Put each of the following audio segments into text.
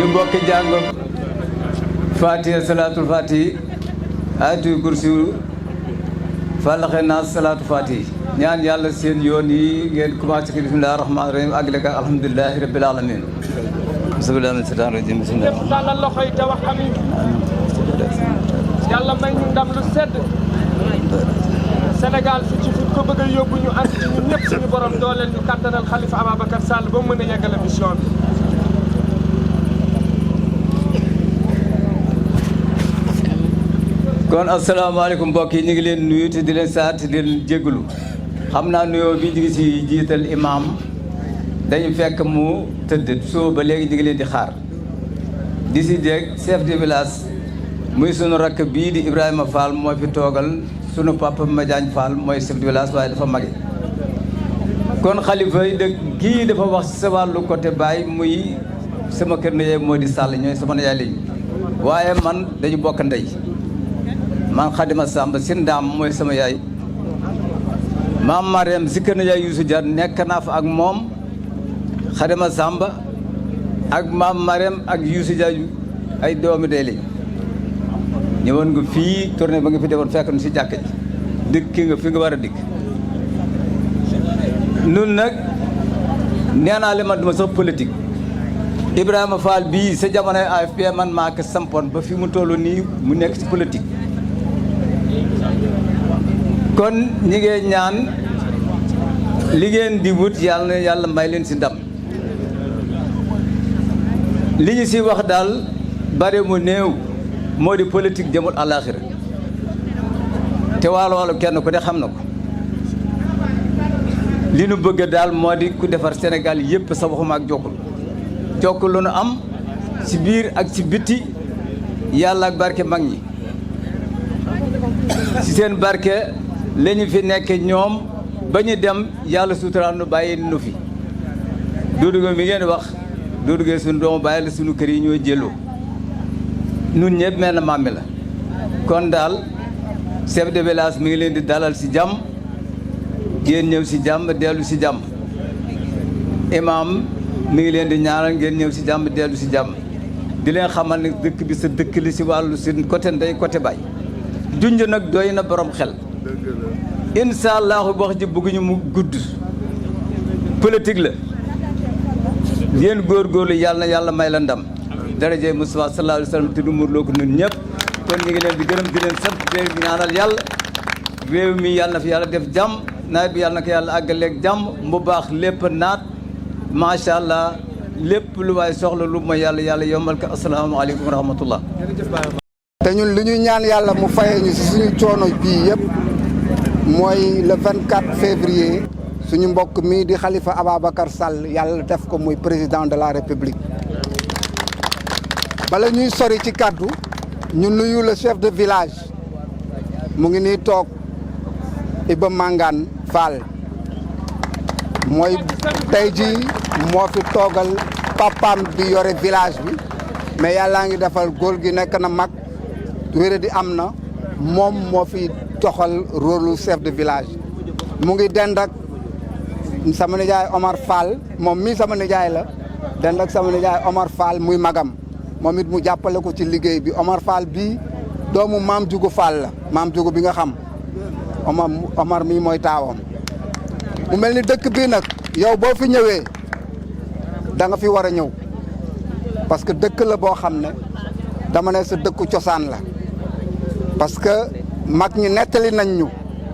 ñu bokki jàng Fatiha salatul Fatihi ayatul kursi falaxe naas salatu Fatihi ñaan yàlla seen yoon yi ngeen commencé ko bismillahir rahmanir rahim àggale ko alhamdulillahi rabbil alamin bismillah min seytaan rajim bismillah ñëpp tàllal loxo yi te wax amiin yàlla may ñu ndam lu sedd Sénégal fi ci ko bëgg a yóbbu ñu ànd ci ñun ñëpp suñu borom dooleel ñu kàttanal Khalifa Ababacar Sall ba mu mën a yeggale mission bi kon asalaamaaleykum mbokk yi ñu ngi leen nuyu te di leen sant di leen jégalu xam naa nuyoo bi ñu ngi si jiital imam dañu fekk mu tëdd soo ba léegi ñu ngi leen di xaar di si dégg chef de village muy sunu rakk bii di Ibrahima Fall moo fi toogal sunu papa Madiagne Fall mooy chef de village waaye dafa mage kon xalifa yi dëkk kii dafa wax si sa wàllu côté Baye muy sama kër nijaay moo di Sall ñooy sama nijaay lañu waaye man dañu bokk ndey man Xadima Samba sin daam mooy sama yaay maam Mariam si kër nijaay Youssou Dia nekk naa fa ak moom Xadima Samba ak maam Mariam ak Youssou Dia ay doomi day lañ ñëwoon nga fii tournée ba nga fi defoon fekk nu si jàkk ji dikk nga fi nga war a dikk nun nag nee naa leen man duma sax politique Ibrahima Fall bii sa jamonoy AFP man maa ko sampoon ba fi mu toll nii mu nekk si politique kon ñi ngee ñaan li ngeen di wut yàlla na yàlla may leen si ndam li ñu si wax daal bare mu néew moo di politique jëmul àllaaxira te waalo kenn ku ne xam na ko li nu bëgg daal moo di ku defar Sénégal yëpp sa waxuma ak jokkul lu nu am ci biir ak ci biti yàlla ak barke mag ñi ci seen barke la ñu fi nekk ñoom ba ñu dem yàlla suuturaal nu bàyyi nu fi Doudou Gueye mi ngeen wax Doudou Gueye suñu doomu bàyyi la suñu kër yi ñoo jëloo nun ñëpp mel na màmmi la kon daal chef de village mi ngi leen di dalal ci jàmm ngeen ñëw ci jàmm dellu ci jàmm imam mi ngi leen di ñaanal ngeen ñëw ci jàmm dellu ci jàmm di leen xamal ne dëkk bi sa dëkk li ci wàllu si côté ndey côté baay junj nag doy na borom xel incha allahu wax ji bëgguñu mu gudd politique la ngeen góorgóorlu yàlla na yàlla may la ndam daraje Mustafa sallallahu alayhi wa sallam te du murloo ko ñun ñëpp kon ñu ngi leen di gërëm di leen sant di leen ñaanal yàlla réew mi yàlla na fi yàlla def jàmm nawet bi yàlla na ko yàlla àggaleeg jàmm mu baax lépp naat macha allah lépp lu waay soxla lu ma yàlla yombal ko asalaamaaleykum wa rahmatullah te ñun li ñuy ñaan yàlla mu fayee ñu si suñu coono bii yëpp mooy le 24 février suñu mbokk mii di Khalifa Ababacar Sall yàlla def ko muy président de la république bala ñuy sori ci kàddu ñu nuyu le chef de village mu ngi nii toog Iba Mangane Fall mooy tey jii moo fi toogal papaam bi yore village bi mais yàllaa ngi defal góor gi nekk na mag wéré di am na moom moo fi doxal rôle chef de village mu ngi dend ak sama nijaay Omar Fall moom mii sama nijaay la dend ak sama nijaay Omar Fall muy magam moom it mu jàppale ko ci liggéey bi Omar Fall bii doomu maam Jugu Fall la maam Jugu bi nga xam Omar mii mooy taawam mu mel ni dëkk bii nag yow boo fi ñëwee da nga fi war a ñëw parce que dëkk la boo xam ne dama ne sa dëkku cosaan la parce que mag ñi nettali nañ ñu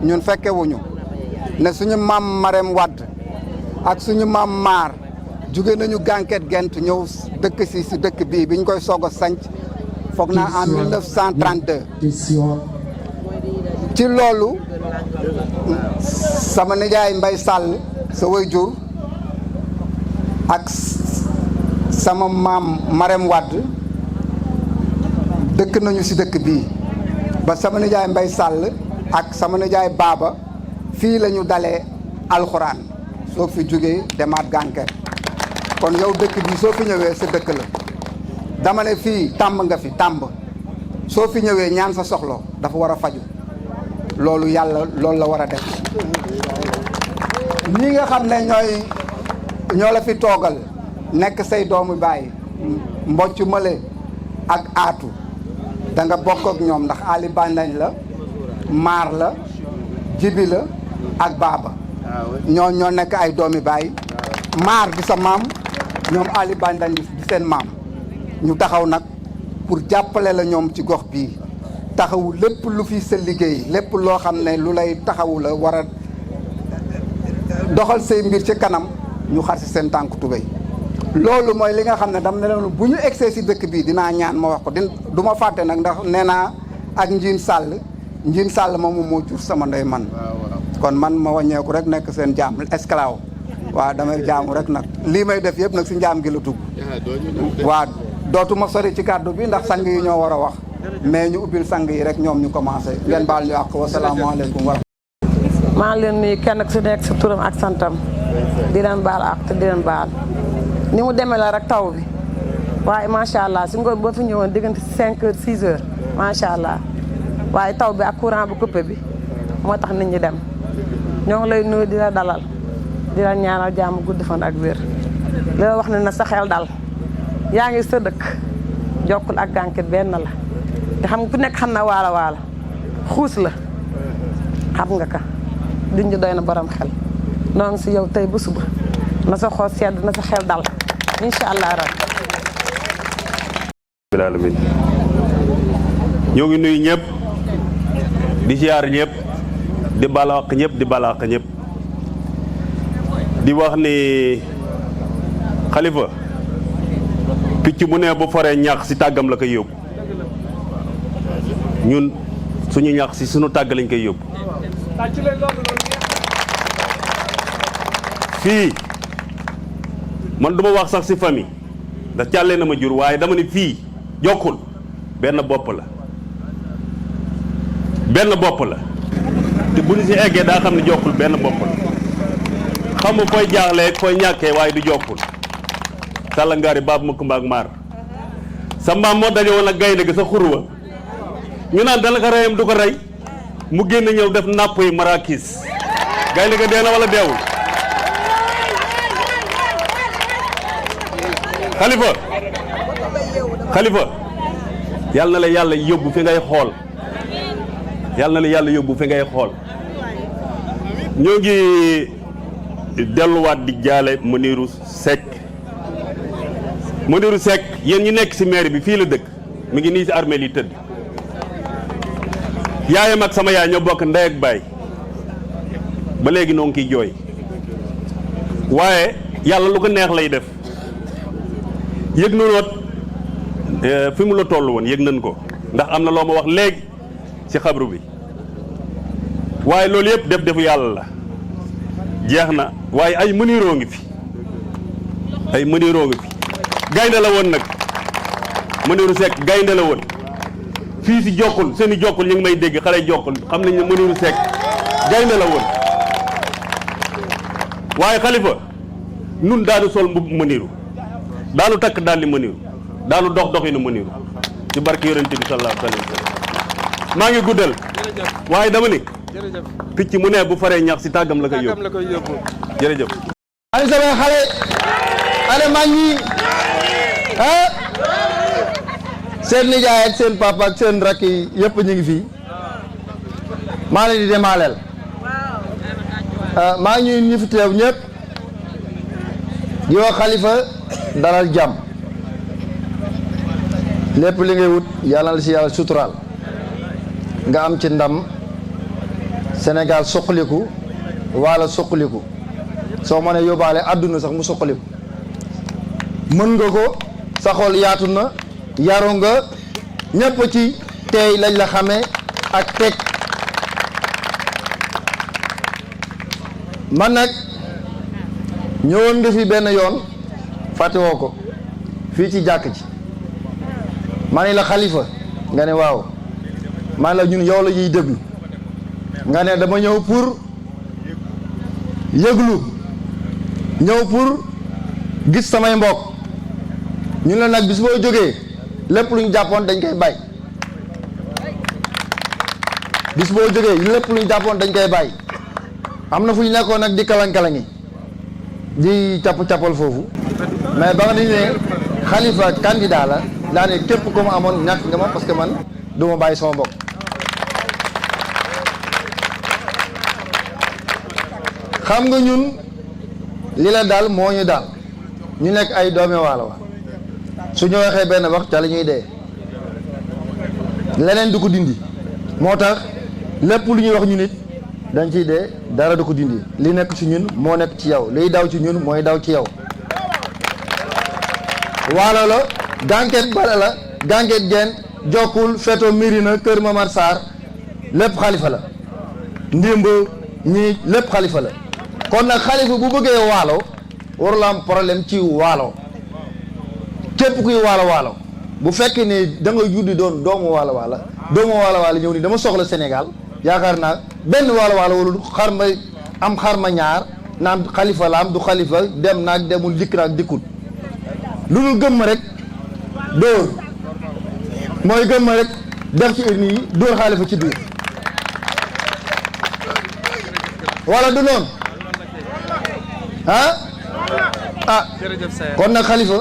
ñun fekkewuñu ne suñu maam Marème Wade ak suñu maam Maar jóge nañu Gànket Gent ñëw dëkk si dëkk bii biñ koy soog a sanc foog naa en 1932 ci loolu sama nijaay Mbay Sall sa waajur ak sama maam Marème Wade dëkk nañu si dëkk bii ba sama nijaay Mbay Sall ak sama nijaay Baaba fii la ñu dalee alxuraan soo fi jógee demaat Gànket kon yow dëkk bi soo fi ñëwee sa dëkk la dama ne fii tàmb nga fi tàmb soo fi ñëwee ñaan sa soxla dafa war a faju loolu yàlla loolu la war a def ñi nga xam ne ñoo la fi toogal nekk say doomu baay Mbocc Male ak Aatu da nga bokk ak ñoom ndax Ali Bandañ la Maar la Jibi la ak Baaba ñoo nekk ay doomi baay Maar di sa maam ñoom Ali Bandañ di seen maam ñu taxaw nag pour jàppale la ñoom ci gox bii taxawu lépp lu fi sa liggéey lépp loo xam ne lu lay taxawu la war a doxal say mbir ci kanam ñu xar si seen tànk tubéy loolu mooy li nga xam ne dam ne leen bu ñu egsee si dëkk bii dinaa ñaan ma wax ko du ma fàtte nag ndax nee naa ak Njiin Sàll moomu moo jur sama ndey man kon man ma wàññeeku rek nekk seen jaam esclave waaw damay jaamu rek nag lii may def yëpp nag si njaam gi la tugg waaw dootuma sori ci kàddu bi ndax sang yi ñoo war a wax mais ñu ubbil sang yi rek ñoom ñu commencé ngeen baal ñu àq wasalaamaaleykum wa maa ngi leen nuyu kenn ku si nekk sa turam ak santam di leen baal àq te di leen baal ni mu demee la rek taw bi waaye macha allah si ngoon boo fi ñëwoon diggante 5 heures 6 heures macha allah waaye taw bi ak courant bu coupé bi moo tax nit ñi dem ñoo ngi lay nuyu di la dalal di la ñaanal jàmm gudd fan ak wér li la wax ne na sa xel dal yaa ngi sa dëkk jokkul ak gànket benn la te xam ku nekk xam na waala xuus la xam nga ka duñ ñu doy na borom xel noo ngi si yow tey ba suba na sa xool sedd na sa xel dal incha allah rabbil alamin ñoo ngi nuyu ñëpp di ziar ñëpp di balaax ñëpp di balaax ñëpp di wax ni xalifa picc mu ne bu foree ñax si tàggam la koy yóbbu ñun suñu ñax si suñu tàgg lañ koy yóbbu fii man duma wax sax si famille da càllee na ma jur waaye dama ni fii jokkul benn bopp la te bu ñu si eggee daa xam ne jokkul benn bopp la xam nga koy jaaxlee koy ñàkkee waaye du jokkul sàlla ngaari baab ma kumba ak maar sa mbaam moo daje woon ak gaynde gi sa xurwa ñu naan dana ko reyam du ko rey mu génn ñëw def nàpp yi marakis gaynde ga dee na wala deewul xalifa yàlla na la yàlla yóbbu fi ngay xool yàlla na la yàlla yóbbu fi ngay xool ñoo ngi delluwaat di jaale Muniru Seck yéen ñi nekk ci maire bi fii la dëkk mi ngi nii ci armée li tëdd yaayam ak sama yaay ñoo bokk ndey ak baay ba léegi noo ngi kiy jooy waaye yàlla lu ko neex lay def yëg na noot fi mu la toll woon yëg nañ ko ndax am na loo ma wax léegi ci xabru bi waaye loolu yëpp defu yàlla la jeex na waaye ay Muniroo ngi fi gaynde la woon nag Muniru Seck gaynde la woon fii si jokkul seeni jokkul ñu ngi may dégg xale jokkul xam nañ ne Muniru Seck gaynde la woon waaye xalifa nun daanu sol mbubb Muniru daanu takk daal li Muniru daanu dox doxinu Muniru ci barke yonente bi sallallahu alayhi wa sallam maa ngi guddal waaye dama ni picc mu ne bu faree ñax si tàggam la koy yóbbu jërëjëf ani sama xale ana mag ñi seen nijaay ak seen papa ak seen rakk yi yëpp ñu ngi fii maa leen di demaaleel maa ngi ñuy ñi fi teew ñëpp di wax xalifa dalal jàmm lépp li ngay wut yàlla la si yàlla suturaal nga am ci ndam Sénégal suqaliku wala suqaliku soo mënee yóbbaale àdduna sax mu suqaliku mën nga ko sa xol yaatu na yaru nga ñëpp ci tey lañ la xamee ak teg man nag ñëwoon nga fi benn yoon fàttewoo ko fii ci jàkk ji ma ne la xalifa nga ne waaw man la ñun yow la ñuy déglu nga ne dama ñëw pour yëglu ñëw pour gis samay mbokk ñun la nag bis boo jógee lépp lu ñu jàppoon dañ koy bàyyi bis boo jógee lépp lu ñu jàppoon dañ koy bàyyi am na fu ñu nekkoon nag di kalang-kalangi di capp-cappal foofu mais ba nga ni ne Khalifa candidat la daa ne képp ku ma amoon ñàkk nga ma parce que man du ma bàyyi sama bopp. xam nga ñun li la daal moo ñu daal ñu nekk ay doomi Waalo wa su ñu waxee benn wax ca la ñuy dee leneen du ko dindi moo tax lépp lu ñuy wax ñu nit dañ ciy dee dara du ko dindi li nekk ci ñun moo nekk ci yow liy daw ci ñun mooy daw ci yow. Waalo la Gànket Bala la Gànket Geen Jokkul Feto Mirina Kër Mamar Sarr lépp Khalifa la ndimb ñii lépp Khalifa la kon nag Khalifa bu bëggee Waalo warula am problème ci Waalo képp kuy waalo bu fekkee ne da nga juddi doon doomu waalo ñëw ni dama soxla Sénégal yaakaar naa benn waalo wala xar ma ñaar naan Khalifa la am du Khalifa dem naag demul dikk naag dikkul lu dul gëm ma rek dóor mooy gëm ma rek def ci urne yi dóor Khalifa ci biir wala du noonu kon nag Khalifa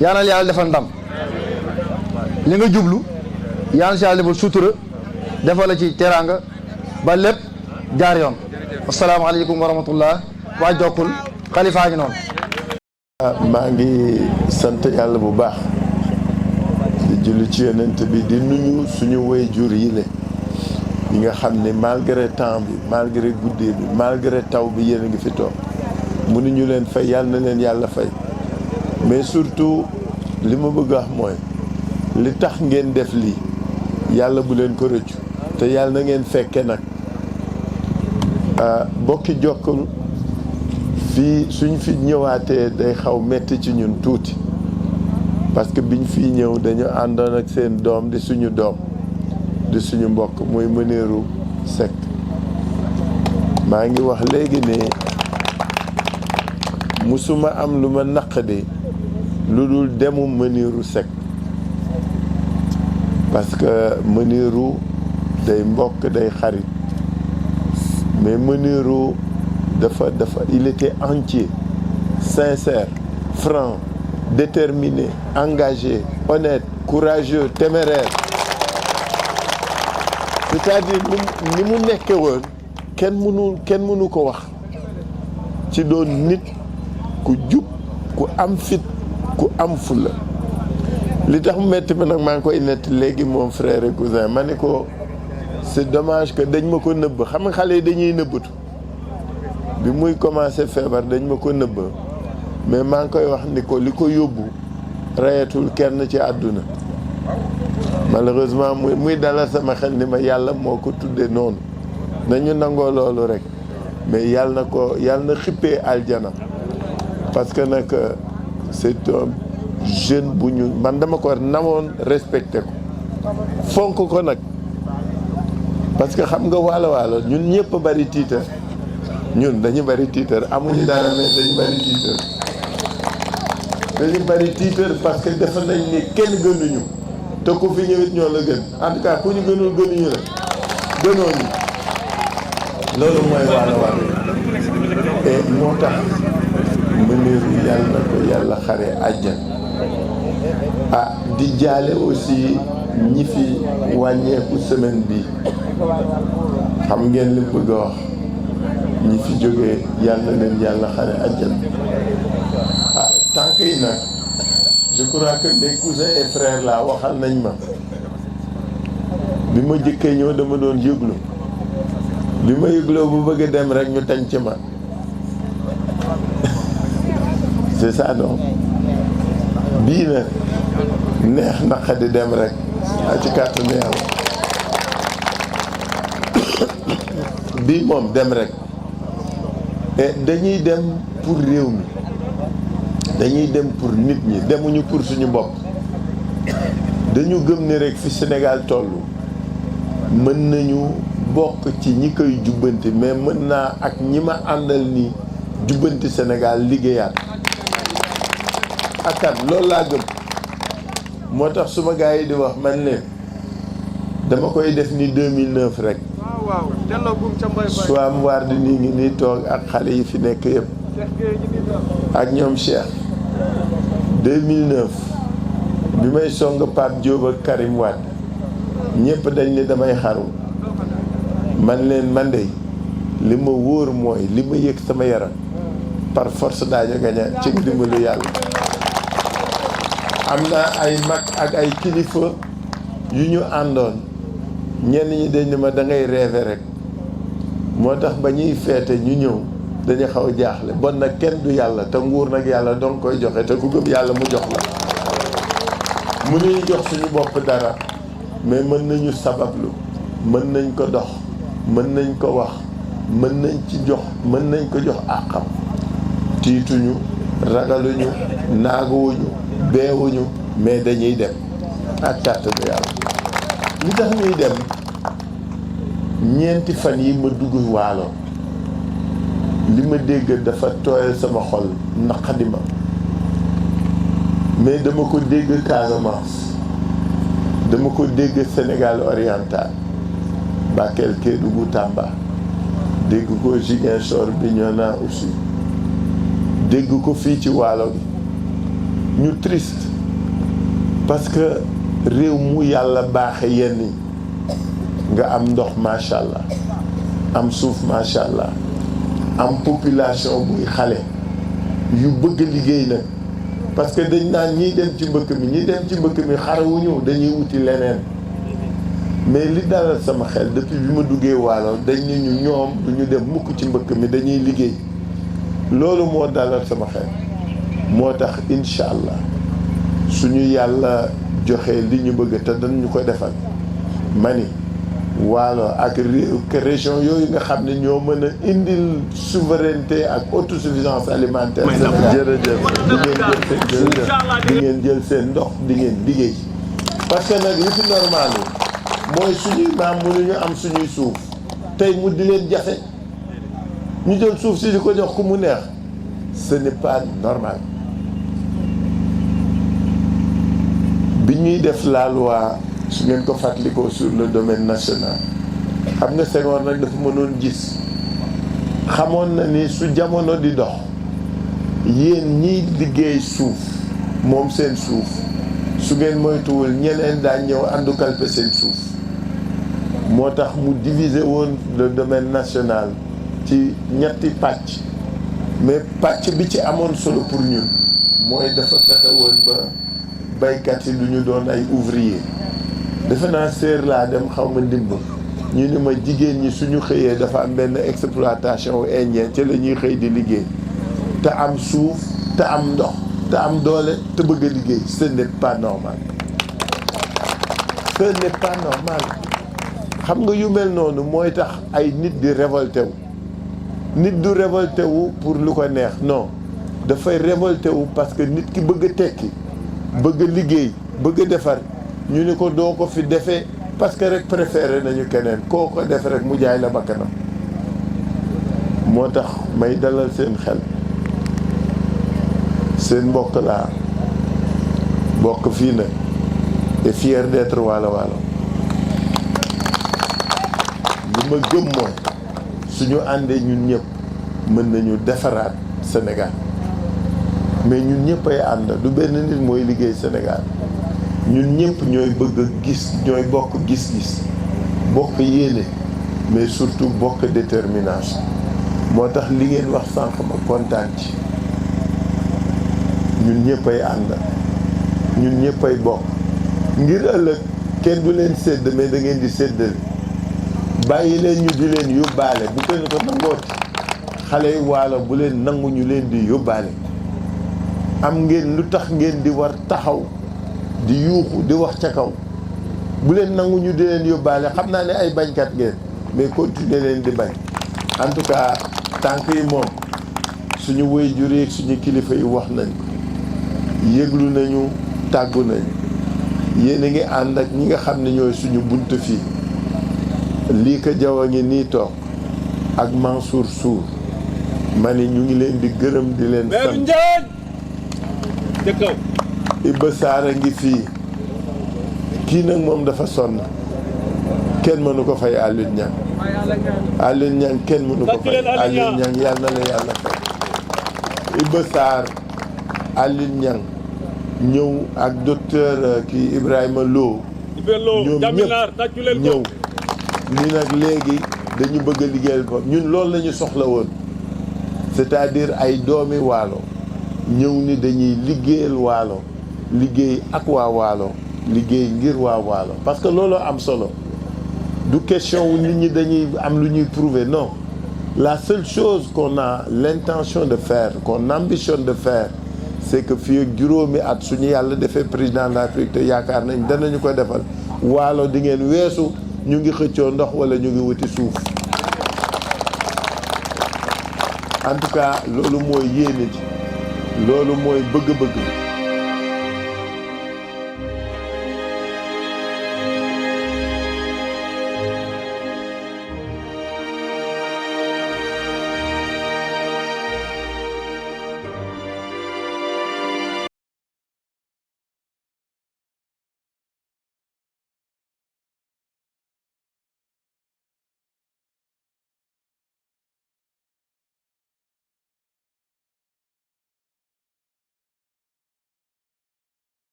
yaanal yàlla defal ndam li nga jublu yaanal si yàlla defal sutura defal la ci teraanga ba lépp jaar yoon asalaamaaleykum wa rahmatullah waa Jokkul Khalifa ngi noonu. maa ngi sant yàlla bu baax di julli ci yonent bi di nuyu suñu waajur yi le yi nga xam ne malgré temps bi malgré guddi bi malgré taw bi yéen a ngi fi toog mënuñu leen fay yàlla na leen yàlla fay mais surtout li ma bëgg a wax mooy li tax ngeen def lii yàlla bu leen ko rëccu te yàlla na ngeen fekke nag bokki Jokkul fii suñ fi ñëwaatee day xaw metti ci ñun tuuti parce que biñ fii ñëw dañu àndoon ak seen doom di suñu doom di suñu mbokk muy Muniru Seck maa ngi wax léegi ne musuma am lu ma naqadi lu dul demu Muniru Seck parce que Muniru day mbokk day xarit mais Muniru dafa il était entier sincère franc déterminé engagé honnête courageux téméraire c'est-à-dire ni mu nekke woon kenn mënu ko wax ci doon nit ku jub ku am fit ku am fulla li tax mu metti ma nag maa ngi koy nett léegi mon frère et cousin ma ne ko c'est dommage que dañ ma ko nëbb xam nga xale yi dañuy nëbbatu bi muy commencé feebar dañ ma ko nëbb mais maa ngi koy wax ni ko li ko yóbbu rayatul kenn ci àdduna malheureusement muy dalal sama xel ni ma yàlla moo ko tuddee noonu nañu nangoo loolu rek mais yàlla na xippee aljana parce que nag c'est un jeune bu ñu man dama ko namoon respecté ko fonk ko nag parce que xam nga waalo ñun ñëpp bari tiitar ñun dañu bari tiitar amuñu dara mais dañu bari tiitar parce que dafa nañ ni kenn gënuñu te ku fi ñëwit ñoo la gën en tout cas ku ñu gënul gënuñu la gënoo ñu loolu mooy waalo et moo tax Muniru yàlla na ko yàlla xare àjjan di jaale aussi ñi fi wàññeeku semaine bi xam ngeen li bëgg a wax ñi fi jógee yàlla na leen yàlla xare àjjan tànk yi nag je crois que mes cousins et frères là waxal nañ ma bi ma jëkkee ñëw dama doon yëglu bi ma yëgloo bu bëgg a dem rek ñu tañ ci ma c'est ça non bii nag neex naqa di dem rek ci kàttanu Yàlla bii moom dem rek et dañuy dem pour réew mi dañuy dem pour nit ñi demuñu pour suñu bopp dañu gëm ni rek fi Sénégal toll mën nañu bokk ci ñi koy jubbanti mais mën naa ak ñi ma àndal ni jubbanti Sénégal liggéeyaat akat loolu laa gëm moo tax suma gars yi di wax man leen dama koy def ni 2009 rek Soham Wardini ngi nii toog ak xale yi fi nekk yëpp ak ñoom Cheikh 2009 bi may song Pape Diop ak Karim Wade ñëpp dañ ne damay xaru man leen man de li ma wóor mooy li ma yëg sama yaram par force daañu gañe ci ndimbalu yàlla. am na ay mag ak ay kilifa yu ñu àndoon ñenn ñi dañ ne ma da ngay rêver rek moo tax ba ñuy feete ñu ñëw dañu xaw jaaxle bon nag kenn du yàlla te nguur nag yàlla dong koy joxe te ku gëm yàlla mu jox la. mënuñu jox suñu bopp dara mais mën nañu sabablu mën nañ ko dox mën nañ ko wax mën nañ ko jox àqam. tiituñu ragaluñu naaguwuñu beewuñu mais dañuy dem ak kàttanu yàlla. li tax ñuy dem ñeenti fan yi ma dugg waalo li ma dégg dafa tooyal sama xol naqadi ma mais dama ko dégg Casamance dama ko dégg Sénégal oriental Bakel Kédougou Tamba dégg ko Ziguinchor Bignona aussi dégg ko fii ci waalo bi ñu triste parce que réew mu yàlla baaxe yenn yi nga am ndox macha allah am suuf macha allah am population buy xale yu bëgg liggéey nag parce que dañ naan ñiy dem ci mbëkk mi xarawuñu dañuy wuti leneen mais li dalal sama xel depuis bi ma duggee waalo dañ ne ñu ñoom duñu dem mukk ci mbëkk mi dañuy liggéey loolu moo dalal sama xel moo tax incha allah suñu yàlla joxe li ñu bëgg te dañu ko defal mani waalo ak région yooyu nga xam ne ñoo mën a indil souveraineté ak autosuffisance alimentaire jërëjëf di ngeen jël seen ndox di ngeen liggéey parce que nag li fi normal mooy suñuy maam mënuñu am suñuy suuf tey mu di leen jafe ñu jël suuf si di ko jox ku mu neex ce n'est pas normal. bi ñuy def la loi su ngeen ko fàttalikoo sur le domaine national xam nga Senghor nag dafa mënoon gis xamoon na ni su jamono di dox yéen ñiy liggéey suuf moom seen suuf su ngeen moytuwul ñeneen daañ ñëw àndu kalpe seen suuf moo tax mu diviser woon le domaine national ci ñetti pàcc mais pàcc bi ci amoon solo pour ñun mooy dafa fexe woon ba baykat yi du ñu doon ay ouvrier defe naa séer laa dem xaw ma ndimb ñu ni ma jigéen ñi suñu xëyee dafa am benn exploitation wu indien ci la ñuy xëy di liggéey te am suuf te am ndox te am doole te bëgg a liggéey ce n'est pas normal ce n'est pas normal xam nga yu mel noonu mooy tax ay nit di révolté wu nit du révolté wu pour lu ko neex non dafay révolté wu parce que nit ki bëgg a tekki bëgg a liggéey bëgg a defar ñu ni ko doo ko fi defee parce que rek préféré nañu keneen koo ko def rek mu jaay la bakkanam moo tax may dalal seen xel seen mbokk laa bokk fii nag et fier d'être waalo waalo li ma gëm mooy suñu àndee ñun ñëpp mën nañu defaraat Sénégal mais ñun ñëpp ay ànd du benn nit mooy liggéey Sénégal ñun ñëpp ñooy bëgg a gis ñooy bokk gis-gis bokk yéene mais surtout bokk détermination moo tax li ngeen wax sànq ma kontaan ci ñun ñëpp ay ànd ñun ñëpp ay bokk ngir ëllëg kenn du leen sédd mais da ngeen di séddale bàyyi leen ñu di leen yóbbaale bu kenn ko nangooti xale yi waalo bu leen nangu ñu leen di yóbbaale am ngeen lu tax ngeen di war taxaw di yuuxu di wax ca kaw bu leen nangu ñu di leen yóbbaale xam naa ne ay bañkat ngeen mais continuer leen di bañ en tout cas tànk yi moom suñu waajur yi ak suñu kilifa yi wax nañ ko yëglu nañu tàggu nañu yéen a ngi ànd ak ñi nga xam ne ñooy suñu bunt fii lii ko jaw a ngi nii toog ak Mansour Sour ma ne ñu ngi leen di gërëm di leen sant Iba Sarr a ngi fii kii nag moom dafa sonn kenn mënu ko fay Alioune Niang Alioune Niang kenn mënu ko fay Alioune Niang yàlla na la yàlla fay Iba Sarr Alioune Niang ñëw ak docteur kii Ibrahima Lo ñoom ñëpp ñëw ni nag léegi dañu bëgg a liggéeyal ko ñun loolu la ñu soxla woon c'est-à-dire ay doomi waalo ñëw ni dañuy liggéeyal waalo liggéey ak waa waalo liggéey ngir waa waalo parce que loolu am solo du question wu nit ñi dañuy am lu ñuy prouver non la seule chose qu'on a l'intention de faire qu'on ambitionne de faire c'est que fii ak juróomi at suñu yàlla defee président de la République te yaakaar nañ danañu ko defal waalo di ngeen weesu ñu ngi xëccoo ndox wala ñu ngi wuti suuf en tout cas loolu mooy yéene ji loolu mooy bëgg-bëgg